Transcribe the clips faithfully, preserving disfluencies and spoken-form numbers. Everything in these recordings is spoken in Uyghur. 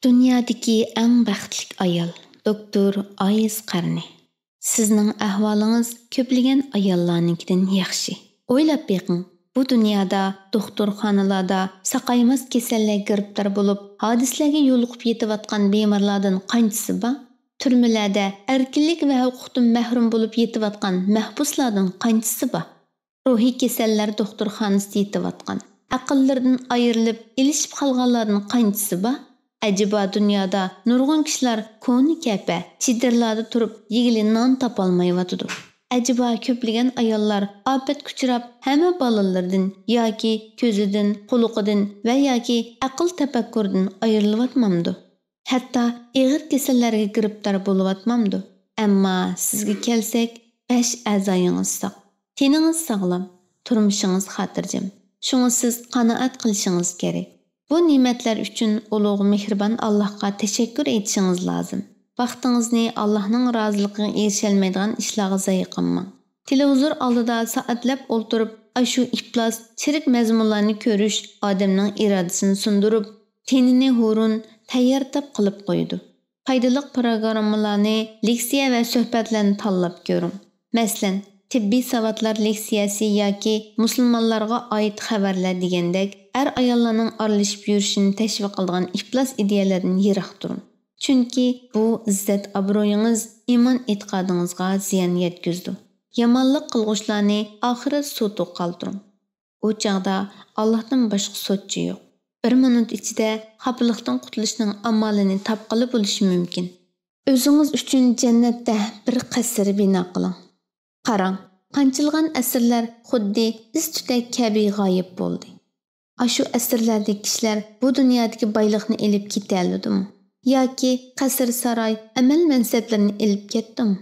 دۇنيادىكى ئەڭ بەختلىك ئايال، دوكتور ئايس قەرنى. سىزنىڭ ئەھۋالىڭىز كۆپلىگەن ئاياللارنىڭكىدىن ياخشى. ئويلاپ بېقىڭ، بۇ دۇنيادا دوختۇرخانىلاردا ساقايماس كېسەللەرگە گىرىپتار بولۇپ، ھادىسىلەرگە يولۇقۇپ يېتىۋاتقان بىمارلاردىن قانچىسى بار؟ تۈرمىلەردە ئەركىنلىك ۋە ھوقۇقتىن مەھرۇم بولۇپ يېتىۋاتقان مەھبۇسلاردىن قانچىسى بار؟ روھىي كېسەللەر دوختۇرخانىسىدا يېتىۋاتقان، ئەقىللىرىدىن ئايرىلىپ، ئېلىشىپ قالغانلاردىن قانچىسى بار؟ ئەجەبا دۇنيادا نۇرغۇن كىشىلەر كونا كەپە، چېدىرلاردا تۇرۇپ يېگىلى نان تاپالمايۋاتىدۇ. ئەجەبا كۆپلىگەن ئاياللار ئاپەتكە ئۇچراپ، ھەممە بالىلىرىدىن ياكى كۆزىدىن، قۇلىقىدىن ۋە ياكى ئەقىل تەپەككۇرىدىن ئايرىلىۋاتمامدۇ؟ ھەتتا ئېغىر كېسەللەرگە گىرىپتار بولۇۋاتمامدۇ؟ ئەمما سىزگە كەلسەك، بەش ئەزايىڭىز ساق، تېنىڭىز ساغلام، تۇرمۇشىڭىز خاتىرجەم. شۇڭا سىز قانائەت قىلىشىڭىز كېرەك. بۇ نېمەتلەر ئۈچۈن ئۇلۇغ مېھرىبان ئاللاھقا تەشەككۈر ئېيتىشىڭىز لازىم. ۋاقتىڭىزنى ئاللاھنىڭ رازىلىقىغا ئېرىشەلمەيدىغان ئىشلارغا زايە قىلماڭ. تېلېۋىزور ئالدىدا سائەتلەپ ئولتۇرۇپ، ئاشۇ ئىپلاس، چىرىك مەزمۇنلارنى كۆرۈش ئادەمنىڭ ئىرادىسىنى سۇندۇرۇپ، تېنىنى ھۇرۇن، تەييار تاپ قىلىپ قويىدۇ. پايدىلىق پىروگراممىلارنى، لېكسىيە ۋە سۆھبەتلەرنى تاللاپ كۆرۈڭ. مەسىلەن، تېببىي ساۋاتلار لېكسىيەسى ياكى مۇسۇلمانلارغا ئائىت خەۋەرلەر دېگەندەك ئەر-ئاياللارنىڭ ئارىلىشىپ يۈرۈشىنى تەشۋىق قىلىدىغان ئىپلاس ئىدىيەلەردىن يىراق تۇرۇڭ. چۈنكى بۇ ئىززەت-ئابرۇيىڭىز، ئىمان-ئېتىقادىڭىزغا زىيان يەتكۈزىدۇ. يامانلىق قىلغۇچىلارنى ئاخىرى سۇتۇغا قالدۇرۇڭ. ئۇ چاغدا ئاللاھتىن باشقا سوتچى يوق. بىر مىنۇت ئىچىدە خاپىلىقتىن قۇتۇلۇشنىڭ ئامالىنى تاپقىلى بولۇشى مۇمكىن. ئۆزىڭىز ئۈچۈن جەننەتتە بىر قەسىر بىنا قىلىڭ. قاراڭ، قانچىلىغان ئەسىرلەر خۇددى ئىز تۈتەك كەبى غايىب بولدى. ئاشۇ ئەسىرلەردىكى كىشىلەر بۇ دۇنيادىكى بايلىقنى ئېلىپ كېتەلىدىمۇ؟ ياكى قەسىر-ساراي، ئەمەل-مەنسەپلىرىنى ئېلىپ كەتتىمۇ؟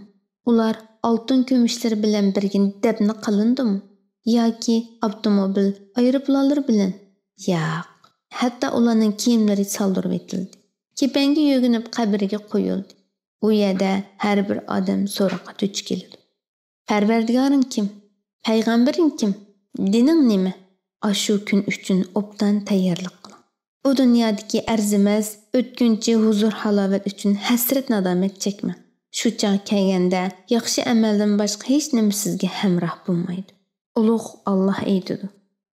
ئۇلار ئالتۇن-كۈمۈشلىرى بىلەن بىرگە دەپنە قىلىندىمۇ؟ ياكى ئاپتوموبىل، ئايروپىلانلىرى بىلەن؟ ياق. ھەتتا ئۇلارنىڭ كىيىملىرى سالدۇرۇۋېتىلدى. كېپەنگە يۆگىنىپ قەبرىگە قويۇلدى. ئۇ يەردە ھەر بىر ئادەم سوراققا دۇچ كېلىدۇ. پەرۋەردىگارىڭ كىم؟ پەيغەمبىرىڭ كىم؟ دىنىڭ نېمە؟ ئاشۇ كۈن ئۈچۈن ئوبدان تەييارلىق قىلىڭ. بۇ دۇنيادىكى ئەرزىمەس، ئۆتكۈنچى ھۇزۇر-ھالاۋەت ئۈچۈن ھەسرەت-نادامەت چەكمەڭ. شۇ چاغ كەلگەندە ياخشى ئەمەلدىن باشقا ھېچ نېمە سىزگە ھەمراھ بولمايدۇ. ئۇلۇغ ئاللاھ ئېيتىدۇ: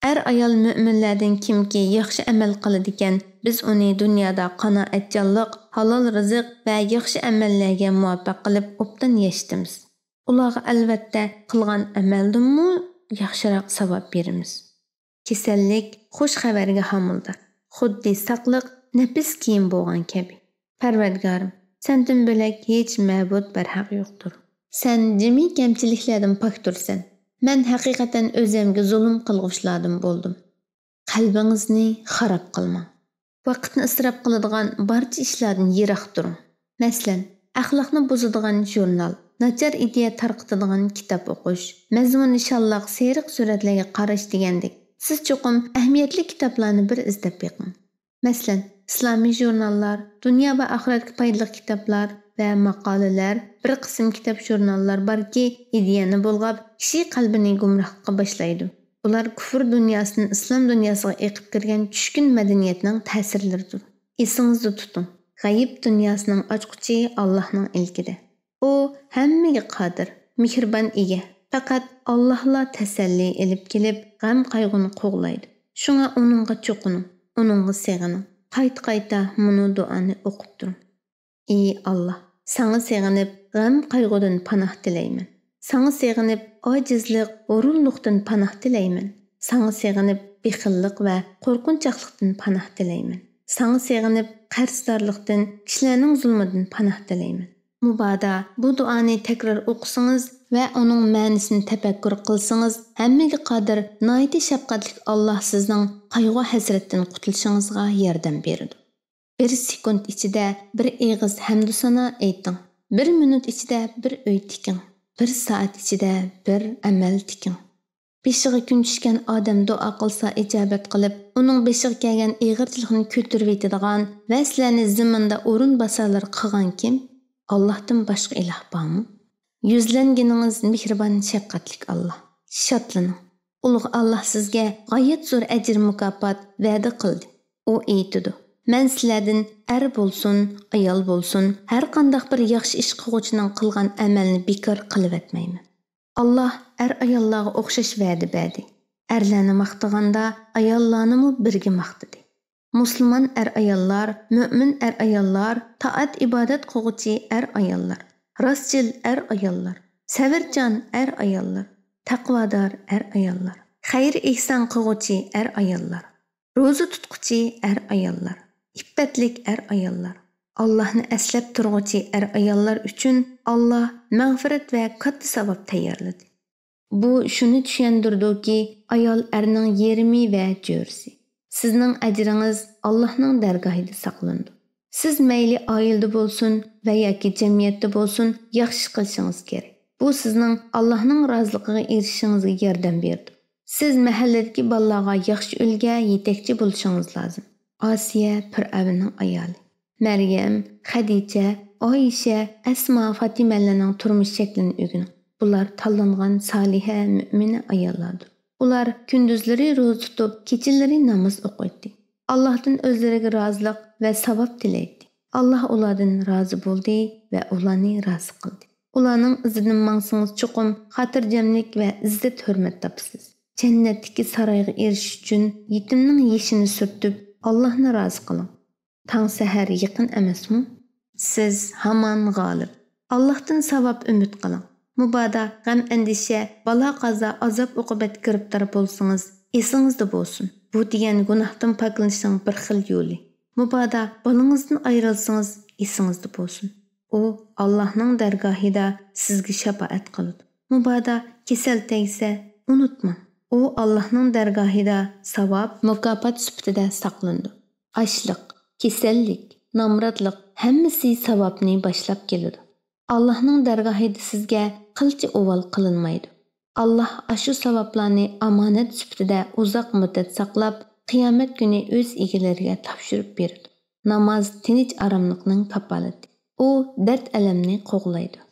ئەر-ئايال مۆمىنلەردىن كىمكى ياخشى ئەمەل قىلىدىكەن، بىز ئۇنى دۇنيادا قانائەتچانلىق، ھالال رىزىق ۋە ياخشى ئەمەللەرگە مۇۋەپپەق قىلىپ ئوبدان ياشىتىمىز. ئۇلارغا ئەلۋەتتە قىلغان ئەمەلدىنمۇ ياخشىراق ساۋاب بېرىمىز. كېسەللىك خۇش خەۋەرگە ھامىلىدار. خۇددى ساقلىق نەپىس كىيىم بولغان كەبى. پەرۋەردىگارىم، سەندىن بۆلەك ھېچ مەبۇد بەرھەق يوقتۇر. سەن جىمى كەمچىلىكلەردىن پاكتۇرسەن. مەن ھەقىقەتەن ئۆزەمگە زۇلۇم قىلغۇچىلاردىن بولدۇم. قەلبىڭىزنى خاراب قىلماڭ. ۋاقىتنى ئىسراپ قىلىدىغان بارچە ئىشلاردىن يىراق تۇرۇڭ. مەسىلەن، ئەخلاقنى بۇزىدىغان ژۇرنال، ناچار ئىدىيە تارقىتىدىغان كىتاب ئوقۇش، مەزمۇنى شاللاق سېرىق سۈرەتلەرگە قاراش دېگەندەك، سىز چوقۇم ئەھمىيەتلىك كىتابلارنى بىر ئىزدەپ بېقىڭ. مەسىلەن، ئىسلامىي ژۇرناللار، دۇنيا ۋە ئاخىرەتكە پايدىلىق كىتابلار ۋە ماقالىلەر، بىر قىسىم كىتاب ژۇرناللار باركى، ئىدىيەنى بۇلغاپ، كىشى قەلبىنى گۇمراھلىققا باشلايدۇ. ئۇلار كۇفر دۇنياسىدىن ئىسلام دۇنياسىغا ئېقىپ كىرگەن چۈشكۈن مەدەنىيەتنىڭ تەسىرلىرىدۇر. ئېسىڭىزدە تۇتۇڭ، غەيىب دۇنياسىنىڭ ئاچقۇچى ئاللاھنىڭ ئىلكىدە. ئۇ ھەممىگە قادىر، مېھرىبان ئىگە. پەقەت ئاللاھلا تەسەللى ئېلىپ كېلىپ، غەم-قايغۇنى قوغلايدۇ. شۇڭا ئۇنىڭغا چوقۇنۇڭ، ئۇنىڭغا سېغىنىڭ. قايتا-قايتا مۇنۇ دۇئانى ئوقۇپ تۇرۇڭ: ئى ئاللاھ، ساڭا سېغىنىپ، غەم-قايغۇدىن پاناھ تىلەيمەن. ساڭا سېغىنىپ، ئاجىزلىق، ھۇرۇنلۇقتىن پاناھ تىلەيمەن. ساڭا سېغىنىپ، بېخىللىق ۋە قورقۇنچاقلىقتىن پاناھ تىلەيمەن. ساڭا سېغىنىپ، قەرزدارلىقتىن، كىشىلەرنىڭ زۇلمىدىن پاناھ تىلەيمەن. مۇبادا بۇ دۇئانى تەكرار ئوقۇسىڭىز ۋە ئۇنىڭ مەنىسىنى تەپەككۇر قىلسىڭىز، ھەممىگە قادىر، ناھايىتى شەپقەتلىك ئاللاھ سىزنىڭ قايغۇ-ھەسرەتتىن قۇتۇلۇشىڭىزغا ياردەم بېرىدۇ. بىر سېكۇنت ئىچىدە بىر ئېغىز ھەمدۇسانا ئېيتىڭ. بىر مىنۇت ئىچىدە بىر ئۆي تىكىڭ. بىر سائەت ئىچىدە بىر ئەمەل تىكىڭ. بېشىغا كۈن چۈشكەن ئادەم دۇئا قىلسا ئىجابەت قىلىپ، ئۇنىڭ بېشىغا كەلگەن ئېغىرچىلىقنى كۆتۈرۈۋېتىدىغان ۋە سىلەرنى زېمىندا ئورۇنباسارلار قىلغان كىم؟ ئاللاھتىن باشقا ئىلاھ بارمۇ؟ يۈزلەنگىنىڭىز مېھرىبان شەپقەتلىك ئاللاھ. شادلىنىڭ. ئۇلۇغ ئاللاھ سىزگە غايەت زور ئەجىر مۇكاپات ۋەدە قىلدى. ئۇ ئېيتىدۇ: مەن سىلەردىن ئەر بولسۇن، ئايال بولسۇن، ھەر قانداق بىر ياخشى ئىش قىلغۇچىنىڭ قىلغان ئەمەلنى بىكار قىلىۋەتمەيمەن. ئاللاھ ئەر-ئاياللارغا ئوخشاش ۋەدە بەردى. ئەرلەرنى ماختىغاندا، ئاياللارنىمۇ بىرگە ماختىدى. مۇسۇلمان ئەر-ئاياللار، مۆمىن ئەر-ئاياللار، تائەت-ئىبادەت قىلغۇچى ئەر-ئاياللار، راستچىل ئەر-ئاياللار، سەۋرچان ئەر-ئاياللار، تەقۋادار ئەر-ئاياللار، خەير-ئېھسان قىلغۇچى ئەر-ئاياللار، روزا تۇتقۇچى ئەر-ئاياللار، ئىپپەتلىك ئەر-ئاياللار، ئاللاھنى ئەسلەپ تۇرغۇچى ئەر-ئاياللار ئۈچۈن ئاللاھ مەغپىرەت ۋە كاتتا ساۋاب تەييارلىدى. بۇ شۇنى چۈشەندۈرىدۇكى، ئايال ئەرنىڭ يېرىمى ۋە جۆرىسى. سىزنىڭ ئەجرىڭىز ئاللاھنىڭ دەرگاھىدا ساقلىنىدۇ. سىز مەيلى ئائىلىدە بولسۇن ۋە ياكى جەمئىيەتتە بولسۇن، ياخشى قىلىشىڭىز كېرەك. بۇ سىزنىڭ ئاللاھنىڭ رازىلىقىغا ئېرىشىشىڭىزگە ياردەم بېرىدۇ. سىز مەھەللىدىكى بالىلارغا ياخشى ئۈلگە، يېتەكچى بولۇشىڭىز لازىم. ئاسىيە پىرئەۋننىڭ ئايالى. مەريەم، خەدىچە، ئائىشە، ئەسما، فاتىمەلەرنىڭ تۇرمۇش شەكلىنى ئۆگىنىڭ. بۇلار تاللانغان سالىھە، مۆمىنە ئاياللاردۇر. ئۇلار كۈندۈزلىرى روزا تۇتۇپ، كېچىلىرى ناماز ئوقۇيتتى. ئاللاھتىن ئۆزلىرىگە رازىلىق ۋە ساۋاب تىلەيتتى. ئاللاھ ئۇلاردىن رازى بولدى ۋە ئۇلارنى رازى قىلدى. ئۇلارنىڭ ئىزىدىن ماڭسىڭىز، چوقۇم خاتىرجەملىك ۋە ئىززەت-ھۆرمەت تاپىسىز. جەننەتتىكى سارايغا ئېرىشىش ئۈچۈن يېتىمنىڭ يېشىنى سۈرتۈپ، ئاللاھنى رازى قىلىڭ. تاڭ سەھەر يېقىن ئەمەسمۇ؟ سىز ھامان غالىب. ئاللاھتىن ساۋاب ئۈمىد قىلىڭ. مۇبادا غەم-ئەندىشە، بالا-قازا، ئازاب-ئوقۇبەتكە گىرىپتار بولسىڭىز، ئېسىڭىزدە بولسۇن، بۇ دېگەن گۇناھتىن پاكلىنىشنىڭ بىر خىل يولى. مۇبادا بالىڭىزدىن ئايرىلسىڭىز، ئېسىڭىزدە بولسۇن، ئۇ ئاللاھنىڭ دەرگاھىدا سىزگە شاپائەت قىلىدۇ. مۇبادا كېسەل تەگسە، ئۇنتۇماڭ، ئۇ ئاللاھنىڭ دەرگاھىدا ساۋاب، مۇكاپات سۈپىتىدە ساقلىنىدۇ. ئاچلىق، كېسەللىك، نامراتلىق، ھەممىسى ساۋابنى باشلاپ كېلىدۇ. ئاللاھنىڭ دەرگاھىدا سىزگە قىلچە ئۇۋال قىلىنمايدۇ. ئاللاھ ئاشۇ ساۋابلارنى ئامانەت سۈپىتىدە ئۇزاق مۇددەت ساقلاپ، قىيامەت كۈنى ئۆز ئىگىلىرىگە تاپشۇرۇپ بېرىدۇ. ناماز تىنچ-ئاراملىقنىڭ كاپالىتى. ئۇ دەرد-ئەلەمنى قوغلايدۇ.